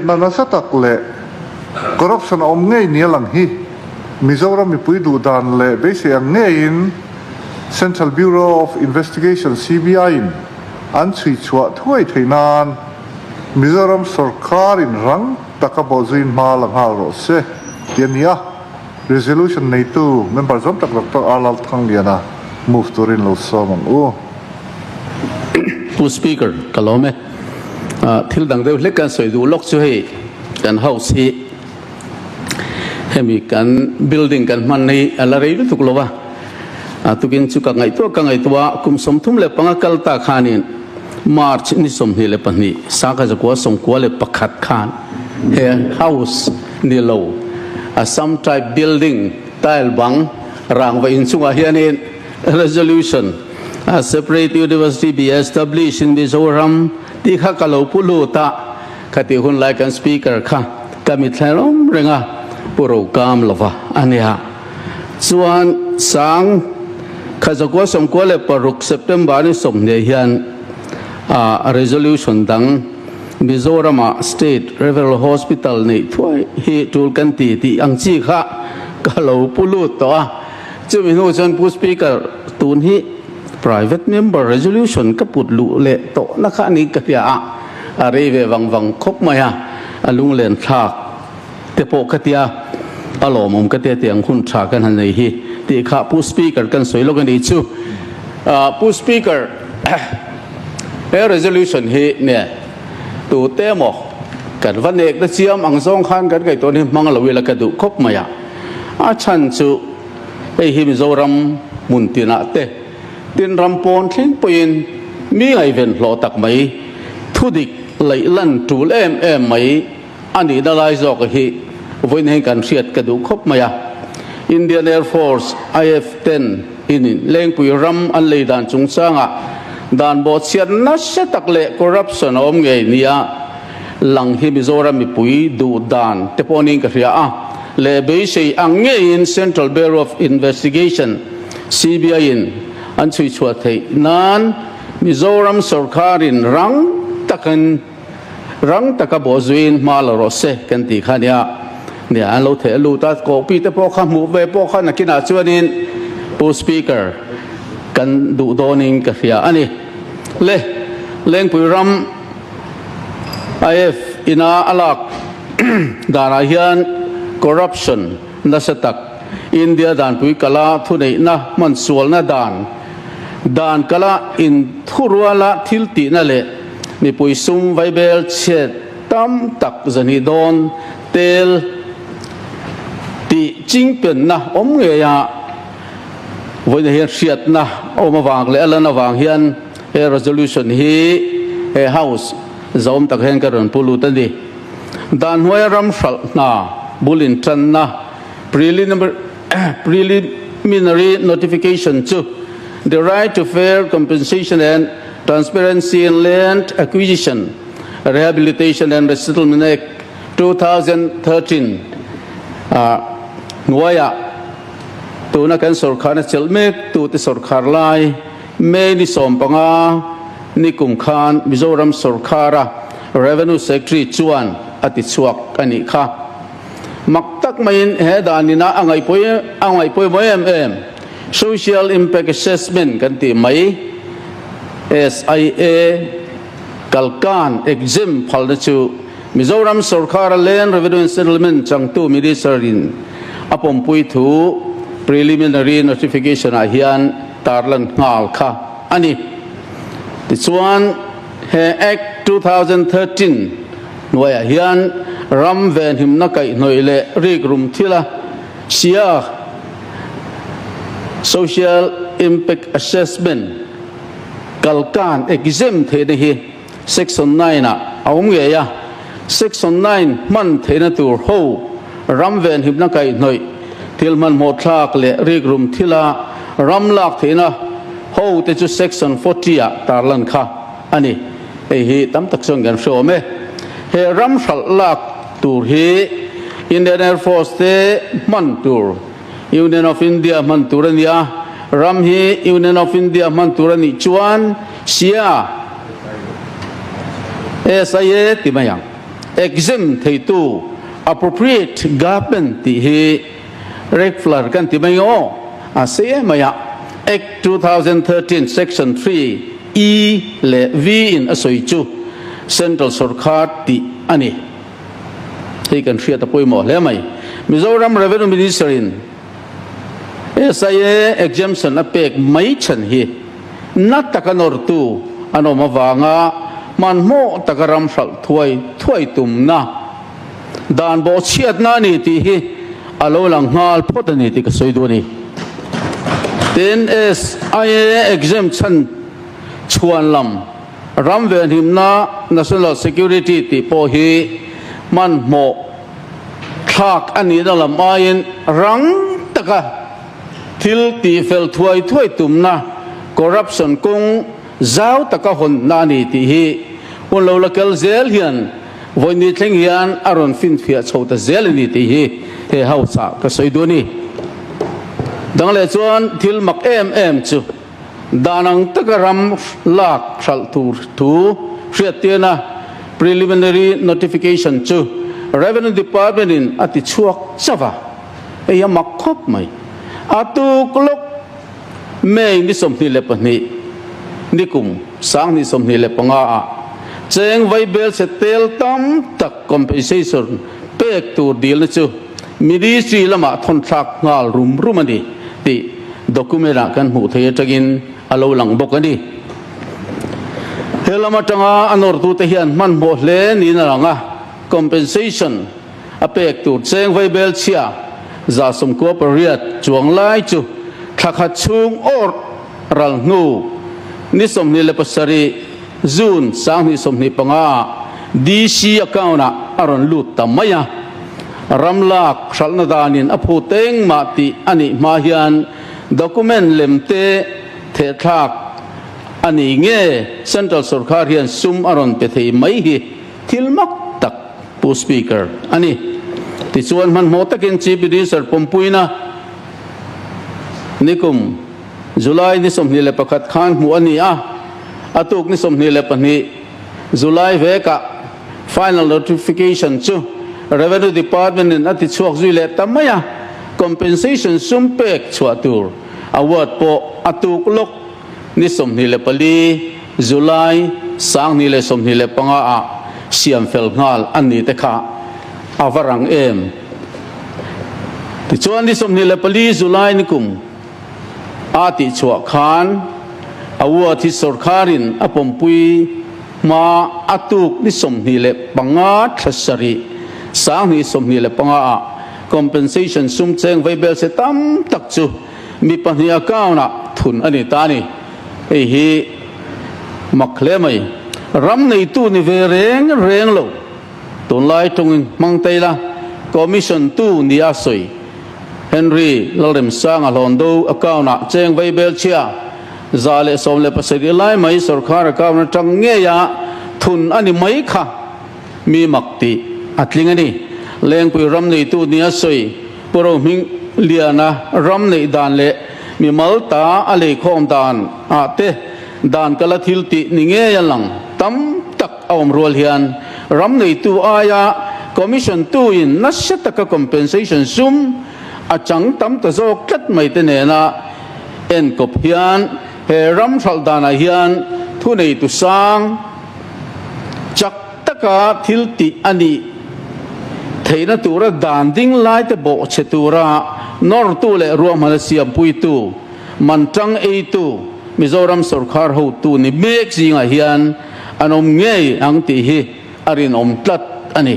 chhiatna nasa tak leh corruption a awm ngei nia lang hi Mizoram mipui duh dan leh beisei ang ngeiin Central Bureau of Investigation, CBI, in an chhui chhuah thuai theih nan Mizoram sorkarin rang taka bawhzuiin hma la nghal rawh se tih a ni a. Resolution neitu member zawm tak Doctor R Lalthangliana move turin lo sawm ang u. Pu Speaker, ka lawm e. Thil dang deuh hlek kan sawi duh lawk chu hei kan house hi hemi kan building kan hman hi a la rei lutuk lo va. Tukin chu ka ngaihtuah ka ngaihtuah kum 35 kal ta khanin March ni 22 sangkhat zakua 91 khan he house ni lo Assam type building tile bang rangva inchungah hianin resolution a separate university be established in Mizoram tih kha ka lo pu lut a, khati hun lai kan speaker kha ka mitthla rawm reng a, pu Rokam lova a nia. Chuan sang kha zakua 96 September ni 20 hian a resolution dang Mizoram-ah State Referral Hospital neih thuai hi tul kan ti tih ang chi kha ka lo pu lut tawh a. Chumi hnu chuan Pu Speaker, tun hi Private Member Resolution ka put luh leh tawh na kha a ni ka hria a, a rei ve vang vang khawp mai a, a lunglen thlak te pawh ka tia, a lawmawm ka tia tiang hun tha kan han nei hi tih kha Pu Speaker kan sawi lawk a ni chu. Pu Speaker, he resolution hi nge tute emaw kan va nek na chiam ang zawng khan kan ngaihtuahna hi hmang lo ila ka duh khawp mai a. A chhan chu hei hi Mizoram hmun tinah te tin ram pawn thleng pawhin mi ngaihven hlawh tak mai, thudik laih lan tul em em mai a nihna lai zawk hi vawiin hian kan hriat ka duh khawp mai a. Indian Air Force, IF, ten in Lengpui ram an lei dan chungchangah dan bawhchhiat nasa tak leh corruption a awm ngei nia lang hi Mizoram mipui duh dan te pawh niin ka hria a, leh beisei ang ngeiin Central Bureau of Investigation, CBI, in an chhui chhuah theih nan Mizoram sorkarin rang takin rang taka bawhzuiin hma la rawh se kan tih kha nia. Nia an lo theh lut a, kawhpi te pawh kha hmuh ve pawh kha nakinah chuanin Pu Speaker kan duh dawnin ka hria a ni. Le Lengpui ram IF ina a lak danah hian corruption nasa tak, India danpui kala thuneihna hmansualna dan, dan kala inthuruala thil tihna leh mipui sum vaibel chhiat tam tak zahnih dawn tel tih chingpenna awm ngei a, vawiin hian hriatna awm avang leh a lan avang hian He resolution hi he House zawm tak hian ka rawn pu lut a ni. Dan hnuaia ram hralh hna bul intanna preliminary notification chu The Right to Fair Compensation and Transparency in Land Acquisition, Rehabilitation and Resettlement Act 2013 hnuaiah tuna kan sorkharna chelh mek tute sorkhar lai May ni 15 ni kum khan Mizoram sorkara Revenue Secretary chuan a ti chhuak a nih kha. Mak tak maiin he danin a ngaihpawi a ngaihpawimawh em em Social Impact Assessment kan tih mai SIA kalkan exam phalna chu Mizoram sorkara Land Revenue and Settlement changtu Minister in a pawmpui thu Preliminary Notification ah hian tarlan nghal kha a ni. Tichuan, he Act 2013 hnuaiah hian ram venhimna kaihhnawih leh rikrum thila sia Social Impact Assessment kalkan exempt theihna hi Section 9 ah a awm ngei a. Section 9 hman theihna tur ho ram venhimna kaihhnawih thil hmanhmawh thlak leh rikrum thila ram lak theihna ho te chu Section 40 ah tarlan kha a ni. Hei hi tam tak chuan kan hre awm e. He ram hralh lak tur hi Indian Air Force te hman tur, Union of India hman tur a ni a. Ram hi Union of India hman tur a nih chuan sia SIA ti mai ang. Exempt theitu appropriate government tih hi Regflar kan ti mai aw a sei em mai a, Act 2013 Section 3 E leh V in a sawi chu Central Sorkar tih a ni. Hei kan hriat a pawimawh hle mai. Mizoram Revenue Minister in SIA exemption a pek mai chhan hi na taka nawrtu an awm avanga hmanhmawh taka ram hralh thuai thuai tumna dan bawhchhiatna a ni tih hi a lo lang nghal phawt a ni tih ka sawi duh a ni. Tin, SIA exam chhan chhuan lam ram venhimna, National Security, tih pawh hi hmanhmawh thlak a nihna lam aiin rang taka thil tihfel thuai thuai tumna, corruption kawng zau taka hawnna a ni tih hi hun lo la kel zel hian Vawiini thleng hian a rawn finfiah chho ta zel a ni tih hi he house ah ka sawi duh a ni. Dang leh chuan thil mak em em chu dan ang taka ram lak hralh tur thu hriattirna preliminary notification chu Revenue Department in a ti chhuak chauh a, hei a mak khawp mai. A tuk lawk May ni 22 nikum 2025 ah cheng vaibel chhe tel tam tak compensation pek tur dilna chu Ministry lamah thawnthlak nghal rum rum a ni tih document ah kan hmuh thei atangin a lo lang bawk a ni. He lam atanga a nawrtute hian hmanhmawh hle niin a lang a, compensation A pek tur cheng vaibel chhia 98 chuang lai chu thla khat chhung awrh ral hnu ni 27 June 2025 ah DC account ah a rawn lut ta mai a. Ram lak hralhna danin a phut engmah tih a nih hma hian document lem te thehthlak a ni nge Central sorkar hian sum a rawn pe thei mai hi Thil mak tak Pu Speaker a ni. Tichuan hmanhmawh takin Chief Minister pawmpuina nikum July ni 21 khan hmuh a ni a, a tuk ni 22 July vekah final notification chu Revenue Department in a tichhuak zui leh ta mai a, compensation sum pek chhuah tur award pawh a tuk lawk. Ni 24 July 2025 ah siam fel nghal an ni te kha a va rang em? Tichuan ni 24 July ni kum a tihchhuah khan award hi sorkharin a pawmpui hma a tuk ni 25 thla sarih 2025 ah compensation sum cheng vaibel se tam tak chu Mi pahnih account ah thun a ni ta a ni. Hei hi mak hle mai. Ram neitu ni ve reng reng lo. Tunlai tawngin hmang ta ila, Commission tu ni a sawi. Henry Lalremsanga Hlawndo account ah cheng vaibel chhia 117 lai mai sorkar account atang ngei a thun a ni mai kha mi mak tih a tling a ni. Lengpui ram neitu ni a sawi. Pu Rohmingliana ram neih dan leh mimal ta a leikhawm dan ah te dan kala thil tih ni ngei a lang tam tak a awm rual hian ram neitu aia commission tu in nasa taka compensation sum a chang tam ta zawk tlat mai te nena enkawp hian he ram hralh danah hian thuneitu sang chak taka thil tih a nih theihna tura dan ding laite bawhchhe tura nawrtu leh ruahmana siampuitu, mantang eitu Mizoram sorkar hotu ni mek zingah hian an awm ngei ang tih hi a rinawm tlat a ni.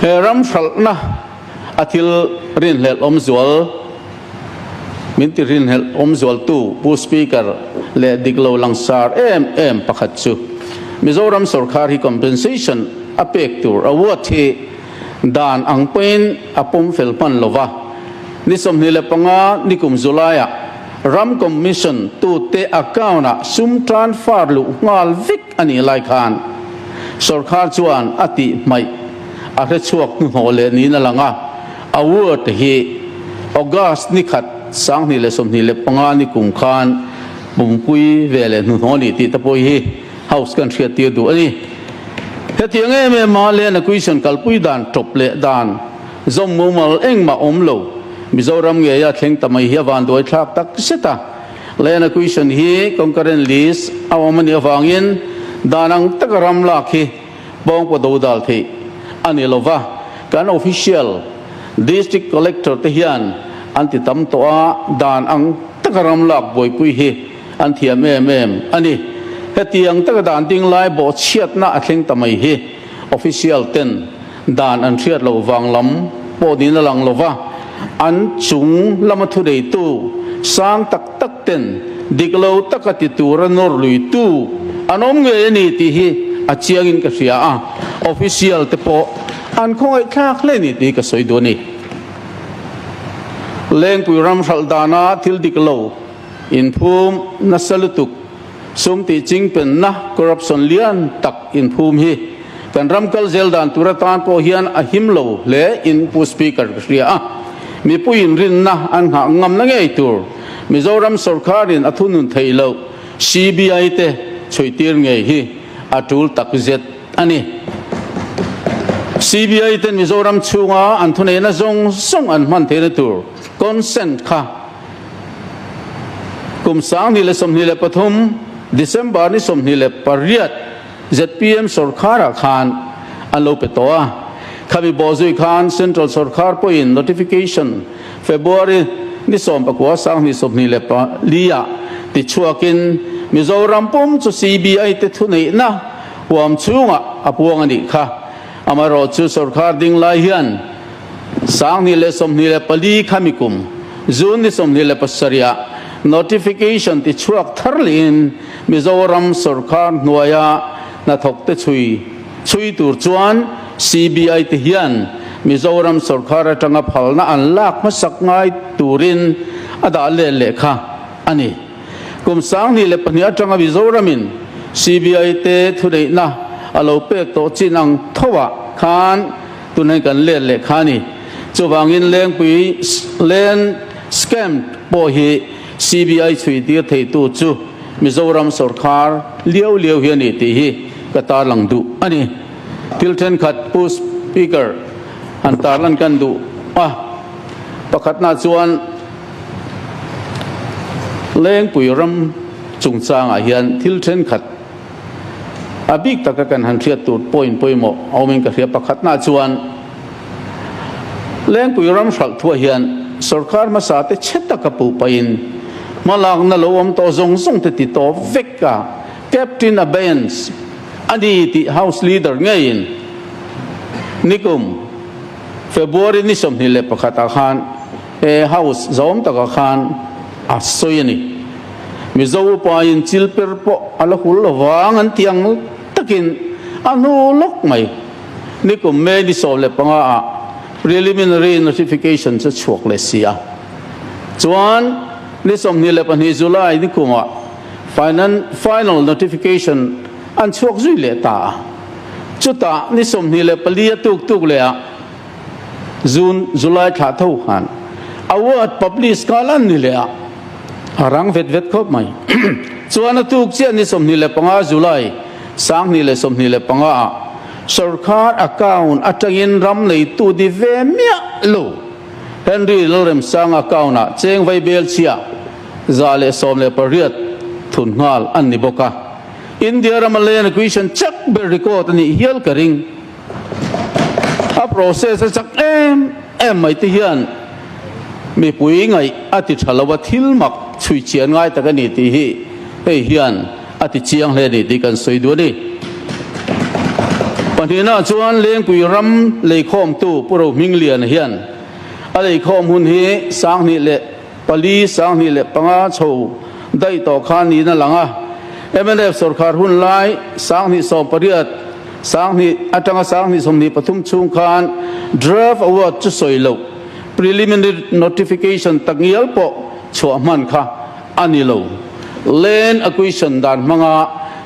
He ram hralhna a thil rinhlelh awmzual Min ti rinhlelh awmzualtu Pu Speaker leh dik lo langsar em em pakhat chu Mizoram sorkar hi compensation a pek tur award hi dan ang pawhin a pawm fel hman lo va. Ni 25 nikum July-ah ram commission tute account-ah sum transfer luh nghal vek a nih lai khan sorkar chuan a tih hmaih a hrechhuak hnuhnawh leh niin a lang a. Award hi August ni khat 2025 ni kum khan pumpui ve leh hnuhnawh a ni tih te pawh hi House kan hriattir duh a ni. Hetiang em em a Land Acquisition kalpui dan tawp leh dan zawm mumal engmah awm lo Mizoram ngeia thleng ta mai hi a vanduai thlak tak zet a. Land Acquisition hi concurrent list a awm a nih avangin dan ang taka ram lak hi pawngpaw dodal theih a ni lova, kan official District Collector te hian an ti tam tawh a, dan ang taka ram lak buaipui hi an thiam em em a ni. Hetiang taka dan ding lai bawhchhiatna a thleng ta mai hi official ten dan an hriat loh vang lam pawh niin a lang lova, an chung lama thuneitu sang tak tak ten dik lo taka ti tura nawr luitu an awm ngei a ni tih hi a chiangin ka hria a, official te pawh an khawngaihthlak hle ni tih ka sawi duh a ni. Lengpui ram hralh dana thil dik lo inphum nasa lutuk sum tih chingpenna corruption lian tak inphum hi kan ram kal zel dan tur atan pawh hian a him lo hle in Pu Speaker ka hria a. Mipui inrinna an nghah ngamna ngei tur Mizoram sorkarin a thunun theih loh CBI te chhuihtir ngei hi a tul takzet a ni. CBI ten Mizoram chhunga an thuneihna zawng zawng an hman theihna tur consent kha kum 2023 December ni 28 zpm sorkarah khan an lo pe tawh a. Khami bawhzui khan Central sorkar pawhin notification February ni 19 2024 ah tichhuakin Mizoram pum chu CBI te thuneihna huam chhungah a puang a nih kha. Amaherawhchu sorkar ding lai hian 2024 khami kum June ni 27 ah notification tichhuak thar lehin Mizoram sorkar hnuaia hnathawk te chhui chhui tur chuan CBI te hian Mizoram sorkar atanga phalna an lak hmasak ngai turin a dah let leh kha a ni. Kum 2002 atanga Mizoramin CBI te thuneihna a lo pek tawh chin ang thoah khan tunah kan let leh kha a ni. Chuvangin Lengpui Land Scam pawh hi CBI chhui tir theitu chu Mizoram sorkar liau liau hi a ni tih hi ka tarlang duh a ni. Thil thenkhat Pu Speaker han tarlan kan duh a, pakhatna chuan Lengpui ram chungchangah hian thil thenkhat a bik taka kan han hriat tur point pawimawh a awmin ka hria. Pakhatna chuan Lengpui ram hralh thuah hian sorkar hmasa te chhe taka puh pahin hmalakna lo awm tawh zawng zawng te ti tawp vek a, Captain Abeyance a ni tih House Leader ngeiin nikum February ni 21 ah khan he House zawm takah khan a sawi a ni. Mizo upain chil per pawh a la hul lo vang an tih ang takin a hnu lawk mai. Nikum May ni 15 ah preliminary notification chu chhuak leh si a. Chuan ni 22 July nikumah final notification an chhuak zui leh ta a. Chutah ni 24 a tuk tuk leh ah June, July thlah tho khan award publish nghal an ni leh a, a rang vet vet khawp mai. Chuan a tuk chiah ni 25 July 2025 ah sorkar account atangin ram neitu ni ve miah lo Henry Lalremsanga account ah cheng vaibel chhia 118 thun nghal an ni bawk a. India rama land acquisition chak ber record a nih hial ka ring. A process a chak em em mai te hian mipui ngaih a ti tha lo a, thil mak chhui chian ngai tak a ni tih hi hei hian a ti chiang hle a ni tih kan sawi duh a ni. Pahnihna chuan Lengpui ram leikhawmtu Pu Rohmingliana hian a leikhawm hun hi 2004, 2005 chho daih tawh khan niin a lang a, mnf sorkar hun lai 2018, 2000 atanga 2023 chhung khan draft award chu sawi loh, preliminary notification takngial pawh chhuah hman kha a ni lo. Land acquisition dan hmanga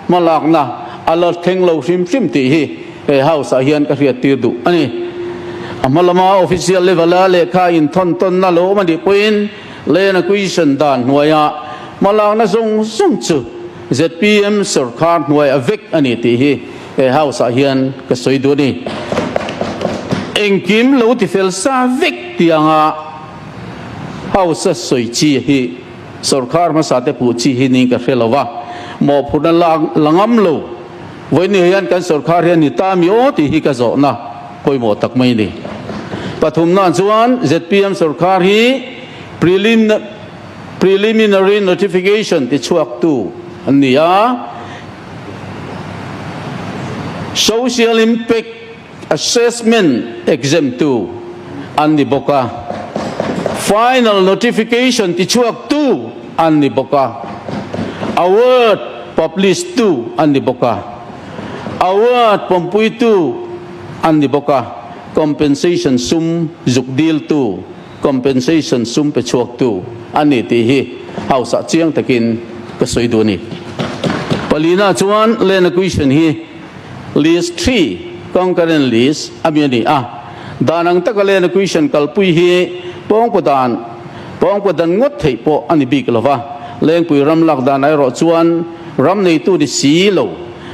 hmalakna a la thleng lo hrim hrim tih hi he House ah hian ka hriat tir duh a ni. A hma lama official level a lehkha inthawn tawnna lo awm a nih pawhin land acquisition dan hnuaia hmalakna zawng zawng chu zpm sorkar hnuai a vek a ni tih hi. he house ah hian ka sawi duh a ni. Engkim lo ti fel sa vek tianga house a sawi chi hi sorkar hmasa te puh chi hi niin ka hre lo va, mawhphurhna la ngam lo. Vawiin hian kan sorkar hian ni ta mi aw tih hi ka zawhna pawimawh tak mai a ni. Pathumna chuan zpm sorkar hi preliminary notification ti chhuaktu an ni a, social impact assessment exempt tu an ni bawk a, final notification ti chhuaktu an ni bawk a, award publish tu an ni bawk a, award pawmpuitu an ni bawk a, compensation sum zuk diltu, compensation sum pe chhuaktu an ni tih hi House ah chiang takin ka sawi duh a ni. Palina chuan land acquisition hi List 3, Concurrent List, a mi a ni a. Dan ang taka land acquisition kalpui hi pawngkaw dan pawngkaw dan ngawt theih pawh a ni bik lo va. Lengpui ram lak dan erawh chuan ram neitu ni si lo,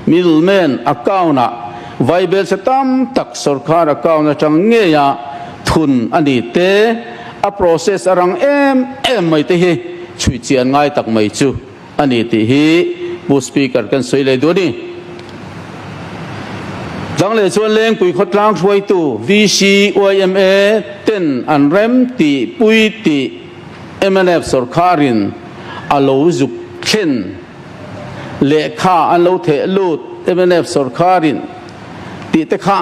middleman account-ah vaibelchhe tam tak sorkar account atang ngeia thun a ni te, a process a rang em em mai te hi chhui chian ngai tak mai chu a ni tih hi Pu Speaker kan sawi leh duh a ni. Dang leh chuan Lengpui khawtlang hruaitu VC, yma ten an rem tih pui tih mnf sawrkharin a lo zuk thlen lehkha an lo theh lut mnf sawrkharin tih te kha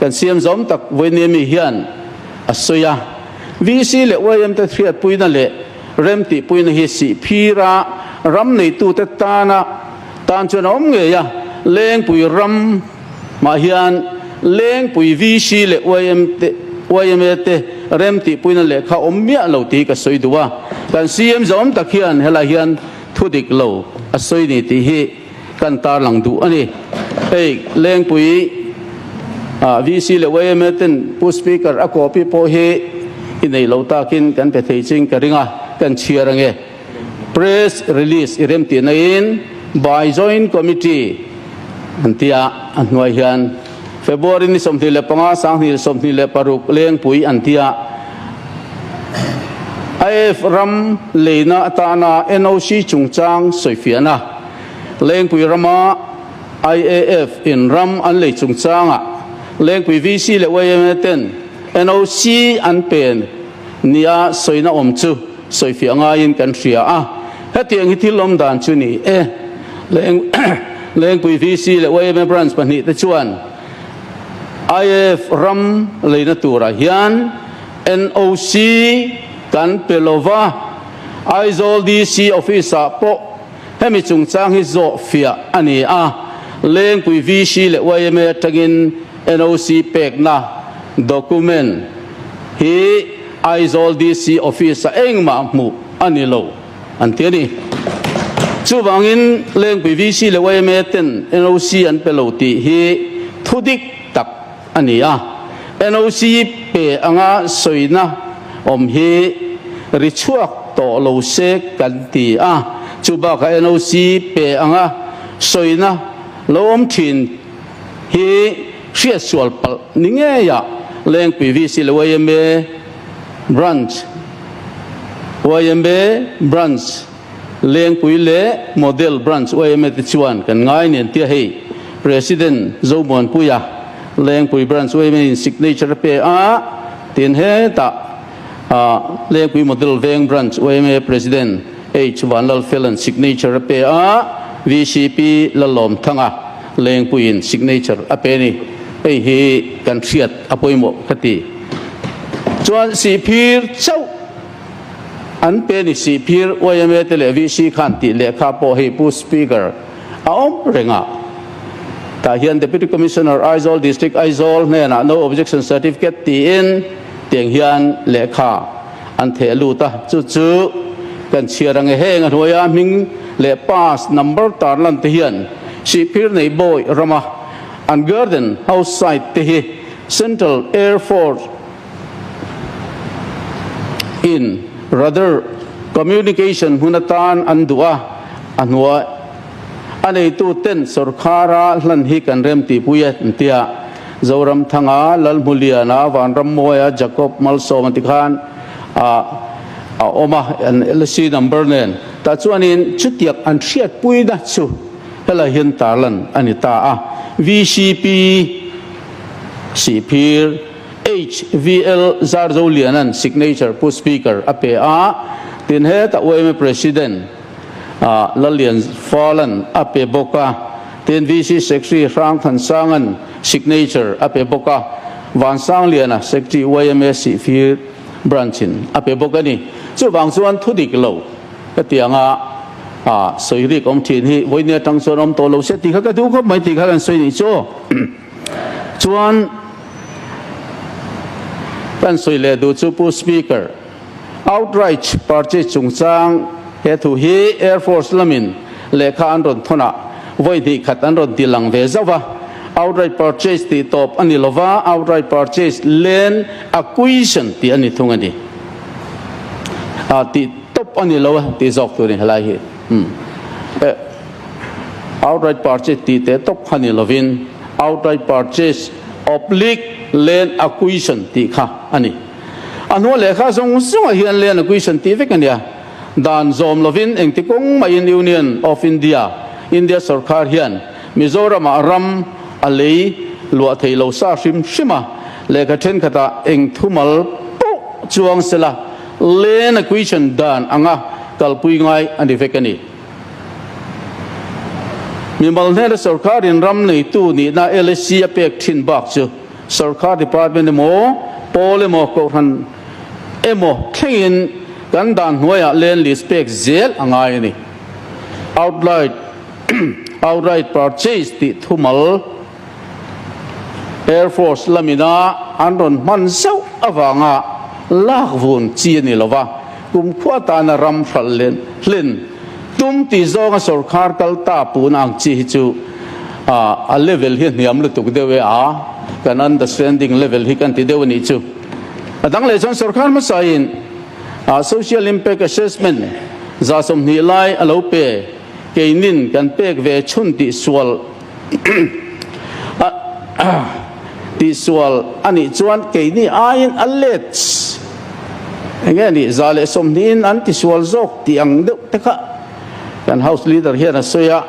kan siam zawm tak vawinia mi hian a sawi a. VC leh yma te hriatpuina leh Remtihpuina hi Sihphira ram neitute tana tan chuan a awm ngei a, Lengpui ram mah hian Lengpui VC leh yma te remtihpuina lehkha awm miah lo tih hi ka sawi duh a, kan CM zawm tak hian helai hian thu dik lo a sawi ni tih hi kan tarlang duh a ni. Hei Lengpui VC leh yma ten Pu Speaker a copy pawh hi i nei lo takin kan pe thei ching ka ring a, kan chhiar ange. Press release i rem tih naiin by Joint Committee an ti a, a hnuai hian February ni 25, 2026 Lengpui an ti a, IAF ram leina atana NOC chungchang sawifiahna Lengpui rama IAF in ram an lei chungchangah Lengpui VC leh yma ten NOC an pen nia sawina awm chu sawifiah ngaiin kan hria a, hetiang hi thil awm dan chu ni e. Lengpui VC leh yma branch pahnihte chuan IAF ram leina turah hian NOC kan pe lova, Aizawl DC office-ah pawh hemi chungchang hi zawh fiah a ni a, Lengpui VC leh yma atangin NOC pekna document hi Aizawl DC office-ah engmah hmuh a ni lo an ti a ni. Chuvangin Lengpui VC leh yma ten NOC an pe lo tih hi thudik tak a ni a, NOC pe anga sawina awm hi ri chhuak tawh lo se kan ti a, chu bakah NOC pe anga sawina lo awm thin hi hriatsual palh ni ngeiah Lengpui VC leh yma Branch yma Branch Lengpui leh Model Branch yma te chuan kan ngai nen tia hei President Zomuanpuia Lengpui Branch yma in signature a pe a, tin hetah Lengpui Model Veng Branch yma President H Vanlalfela'n signature a pe a, VCP Lalawmthanga Lengpuiin signature a pe a ni. Hei hi kan hriat a pawimawh ka ti. Chuan Sihphir chauh. An pe ni si phir yma te leh VC khan tih lehkha pawh hei Pu Speaker a awm reng a. Tah hian Deputy Commissioner Aizawl District Aizawl hnenah No Objection Certificate tiin tiang hian lehkha an theh lut a, chu chu kan chhiar ang e. Heng a hnuaia hming leh pass number tarlan te hian Sihphir nei bawi rama an garden house site te hi Central Air Force In rather communication hmun atan an duh a, a hnuai A neitu ten sawrkhara hlan hi kan rem tihpui e an ti a. Zoramthanga, Lalhmuliana, Vanrammawia, Jacob Malsawma ti khan a a awm a, an LC number nen. Tah chuanin chutiang an hriatpuina chu helai hian tarlan a ni ta a. VCP Sihphir HVL Zarzoliana'n signature Pu Speaker a pe a, tin hetah yma President Lallian Fala'n a pe bawk a, tin VC Secretary Hrang Thansanga'n signature a pe bawk a, Vansangliana Secretary yma Sihphir Branch-in a pe bawk a ni. Chuvang chuan thu dik lo ka ti ang a, sawi rik awm thin hi vawiin atang chuan awm tawh lo se tih kha ka duh khawp mai tih kha kan sawi nih chu. Chuan kan sawi leh duh chu Pu Speaker, outright purchase chungchang he thu hi Air Force lamin lehkha an rawn thawn ah vawi hnih khat an rawn ti lang ve zauh va. Outright purchase tih tawp a ni lo va, outright purchase land acquisition tih a ni thung a ni. Ah tih tawp a ni lo a tih zawk tur a ni helai hi. Umm. Outright purchase tih teh tawp kha ni lovin outright purchase oblique land acquisition tih kha a ni. A hnua lehkha zawng zawngah hian land acquisition tih vek a nia. Dan zawm lovin engti kawng maiin Union of India, India sorkar hian Mizoramah ram a lei luah thei lo sa hrim hrim a, lehkha thenkhatah eng thumal pawh chuang sela land acquisition dan anga kalpui ngai a ni vek a ni. Mimal hnena sorkarin ram neitu nihna LSC a pek thin bak chu sorkar department emaw, pawl emaw, kohhran emaw thlengin kan dan hnuaiah land lease pek zel a ngai a ni. Outright outright purchase tih thumal Air Force lamina an rawn hman zauh avanga lak vun chi a ni lo va, kumkhua atana ram hralh len hlen tum tih zawnga sorkar kal ta puna ang chi hi chu a level hi a hniam lutuk deuh e a, kan understanding level hi kan ti deuh a nih chu. A dang leh chuan sorkar hmasain social impact assessment 20% lai a lo pe, keinin kan pek ve chhun tih sual Tihsual a nih chuan keini aiin a let enge a nih 120in an tisual zawk tih ang deuh te kha kan house leader hian a sawi a,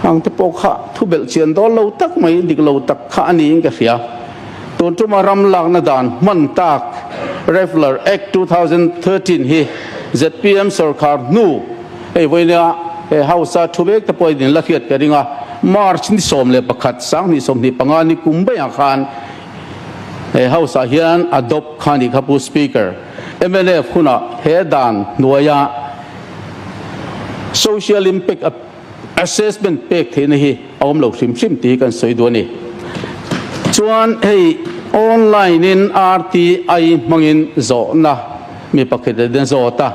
hang te pawh kha thu belh chian dawn lo tak mai dik lo tak kha a niin ka hria. Tun tuma ram lakna dan hman tak Refler Act 2013 hi zpm sorkar hnu Hei vawinia he House a thu mek te pawhin in la hriat ka ring a, March ni 11 2025 ni kum baiah khan he House ah hian adopt kha ni kha Pu Speaker. Mnf hunah he dan hnuaia Social Impact Assessment pek theihna hi a awm lo hrim hrim tih hi kan sawi duh a ni. Chuan hei online in RTI hmangin zawhna mi pakhat in a zawt a.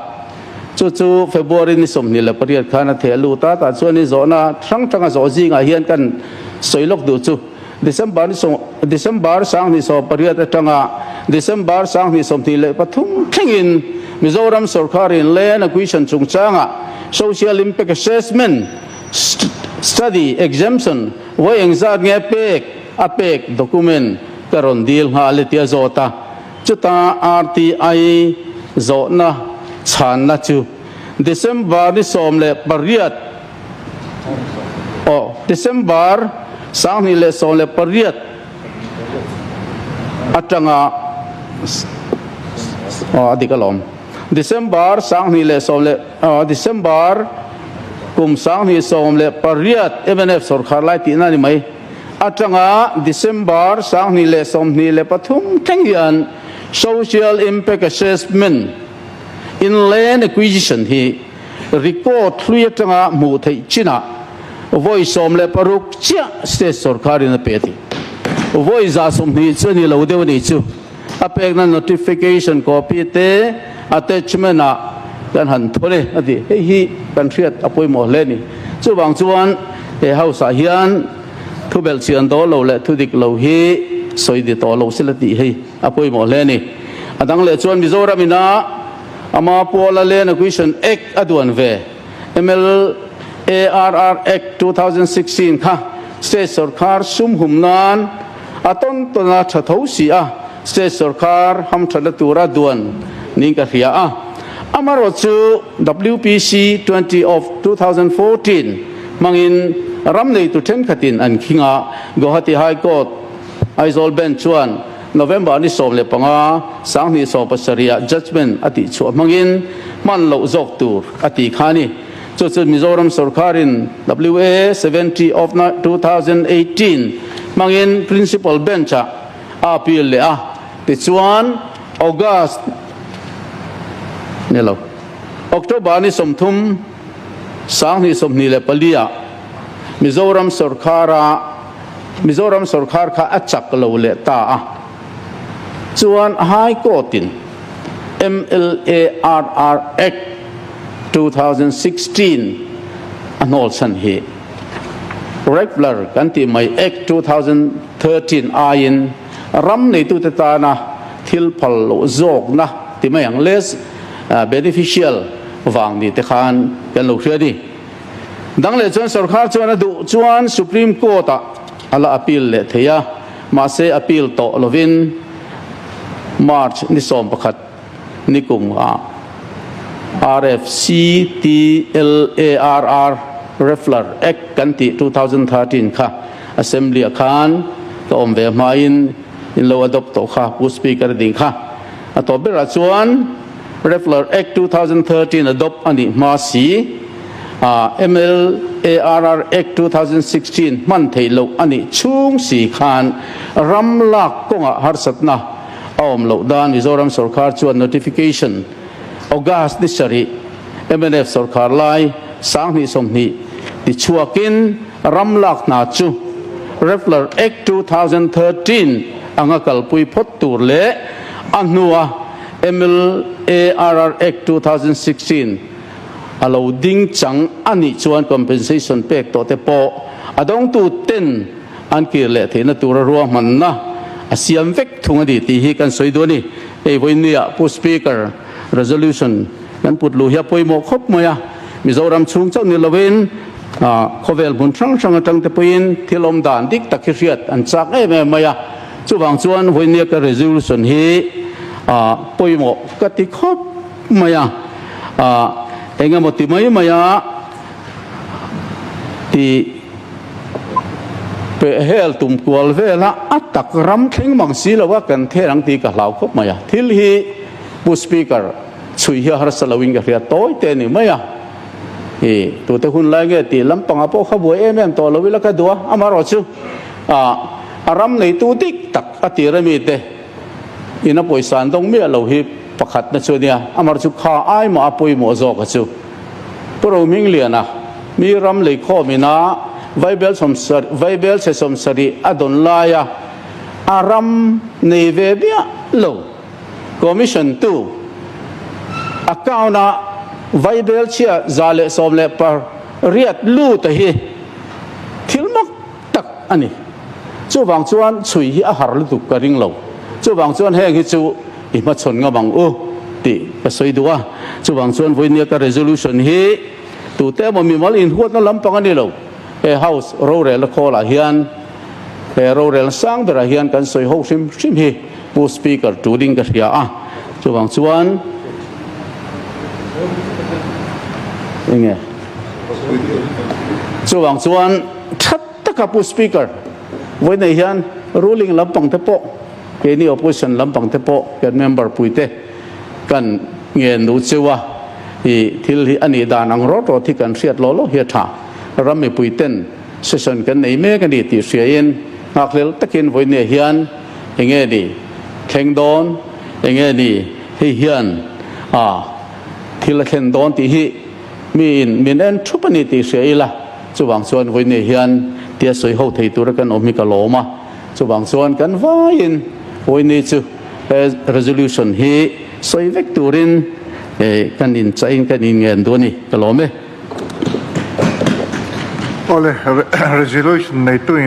Chu chu February ni 28 khan a theh lut a, tah chuan i zawhna hrang hrang a zawh zingah hian kan sawi lawk duh chu December ni sawm December 2018 atanga December 2023 thlengin Mizoram sorkarin Land Acquisition chungchanga Social Impact Assessment Study Exemption vawi engzat nge pek a pek document ka rawn dil nghal e tia zawt a. Chuta RTI zawhna chhanna chu December ni 18 aw December 2018 atanga aw a dik alawm December 2010 leh aw December kum 2018 mnf sorkar lai tihna a ni mai. Atanga December 2023 thleng hian Social Impact Assessment in Land Acquisition hi record hlui atanga hmuh theih chinah vawi 16 chiah state sorkarin a pe a ti. Vawi 120 chu a ni lo deuh a nih chu. A pekna notification copy te attachment ah kan han thawn e a ti. Hei hi kan hriat a pawimawh hle a ni. Chuvang chuan he house ah hian thu belh chian dawl lo leh thu dik lo hi sawi di tawh lo sila tih hei a pawimawh hle a ni. A dang leh chuan Mizoram ina ama Puala Land Acquisition Act a duan ve. Mla. ARR Act 2016 kha state sorkar sum hum nan a tawn tawn a tha tho si a, state sorkar hamthatna tura duan niin ka hria a. Amaherawhchu WPC 20 of 2014 hmangin ram neitu thenkhatin an khing a, Guwahati High Court Aizawl Bench chuan November ni 15, 2017 ah judgement a tihchhuah hmangin hman loh zawk tur a ti kha a ni. Chu chu Mizoram sorkarin WA 70 of 2018 hmangin Principal Bench ah a appeal leh a, tichuan August ni lo, October ni 30, 2024 ah Mizoram sorkara Mizoram sorkar kha a chak lo leh ta a, chuan High Court in MLARR Act 2016 a hnawl chhan hi Rappler kan tih mai Act 2013 aiin ram neitute tana thil phal loh zawkna ti mai ang less beneficial vang ni te khan kan lo hria a ni. Dang leh chuan sorkar chuan a duh chuan Supreme Court ah a la appeal leh thei a, mahse appeal tawh lovin March ni 11 ni kum ah RFCTLARR Refler Act kan tih 2013 kha Assembly ah khan ka awm ve hmain in lo adopt tawh kha Pu Speaker a ding kha. A tawp berah chuan Refler Act 2013 adopt a nih hma si a, MLARR Act 2016 hman theih loh a nih chhung si khan ram lak kawngah harsatna a awm loh dan Mizoram sorkar chuan notification August ni sarih mnf sorkar lai 2020 tichhuakin ram lak hna chu Refler Act 2013 anga kalpui phawt tur leh a hnua MLARR Act 2016 a lo ding chang a nih chuan compensation pek tawh te pawh a dawngtu ten an kir leh theihna tura ruahmanna a siam vek thung a ni tih hi kan sawi duh a ni. Hei vawinia Pu Speaker resolution kan put luh hi a pawimawh khawp mai a, Mizoram chhung chauh ni lovin khawvel hmun hrang hrang atang te pawhin thil awm dan dik tak hi hriat an chak em em mai a, chuvang chuan vawinia ka resolution hi pawimawh ka ti khawp mai a, eng emaw ti mai mai a ti peh hel tum kual vel a, a tak ram thleng mang si lo a kan then ang tih ka hlau khawp mai a, thil hi Pu Speaker chhui hi a harsa loin ka hria tawi te a ni mai a, i tute hun lai nge tih lampangah pawh kha buai em em tawh lo ila ka duh a, amaherawhchu a ram neitu dik tak a tir ami te ina pawisa an dawng miah lo hi pakhatna chu a nia, amaherawhchu kha ai mah a pawimawh zawk a chu. Pu Rohmingliana mi ram leikhawm ina Vaibel Vaibel chhe 70 a dawn laia a ram nei ve miah lo Commission tu account a Vaibel chhia 118 lut a hi thil mak tak a ni. Chuvang chuan chhui hi a har lutuk ka ring lo. Chuvang chuan heng hi chu i hmachhawn ngam ang u tih ka sawi duh a. Chuvang chuan vawinia ka resolution hi tute emaw mimal inhuatna lampang a ni lo. He House rorelna khawlah hian he rorelna sang berah hian kan sawi ho hrim hrim hi Pu Speaker turin ka hria a. Chuvang chuan enge chuvang chuan that taka Pu Speaker vawiinah hian ruling lampang te pawh keini opposition lampang te pawh kan member puite kan ngen duh cheu a, i thil hi a nih dan ang rawt rawt hi kan hriat law law hi a tha. Ram mipui ten session kan nei mek a ni tih hriain nghakhlel takin vawiinah hian enge ni thleng dawn, enge ni hei hian a thil a thlen dawn tih hi miin min en thup a ni tih hria ila, chuvang chuan vawiinah hian tia sawi ho thei tura kan awm hi ka lawm a, chuvang chuan kan vaiin vawiini chu he resolution hi sawi vek turin kan inchahin kan inngen duh a ni, ka lawm e. Awle, resolution neitu in.